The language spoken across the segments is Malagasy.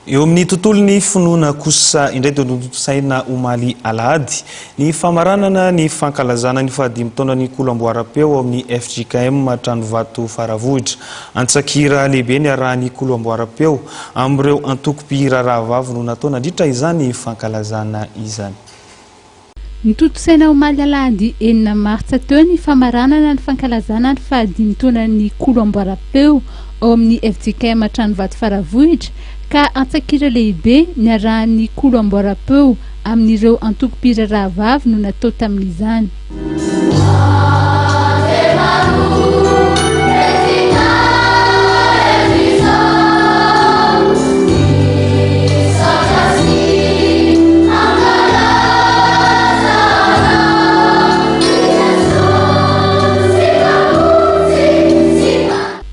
Eo amin'ny tontolon'ny finoana kosa indray dia notontosaina omaly alahady ny famaranana ny fankalazana ny fahadimy taonan'ny Kolo Amboaram-peo ao amin'ny fjkm Tranovato Faravohitra. Antsan-kira lehibe niarahan'ny Kolo Amboaram-peo amin'ireo antoko mpihira rahavavy no natao nandritra izany fankalazana izany. Notontosaina omaly alahady enina martsa teo ny famaranana ny fankalazana ny fahadimy taonan'ny Kolo Amboaram-peo ao amin'ny fjkm Tranovato Faravohitra ka antsakira lehibe niarahan'ny Kolo Amboaram-peo amin'ireo antoko mpihira rahavavy no natao tamin'izany.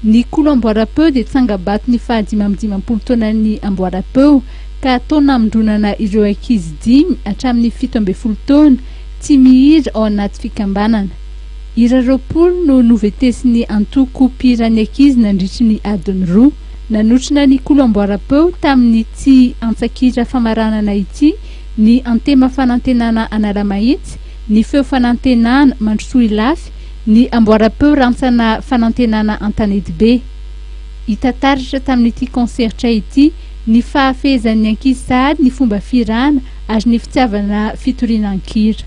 Ny Kolo Amboaram-peo dia tsangambaton'ny faha-55 taonan'ny Amboaram-peo ka taona hamondronana ireo ankizy dimy hatramin'ny 17 taona tsy mihira ao anaty fikambanana. Hira 20 no noventesin'ny antoko mpihiran'ny ankizy nandritry ny adiny roa. Nanotrona ny Kolo Amboaram-peo tamin'ity antsan-kira famaranana ity ny Antema Fanantenana Analamahitsy, ny Feo Fanantenana Mandrosoa Ilafy, ny Amboaram-peo Rantsana Fanantenana Antanetibe. Hita taratra tamin'ity kaonseritra ity ny fahafehezan'ny ankizy sahady ny fomba fihirana ary ny fitiavana fitoriana an-kira.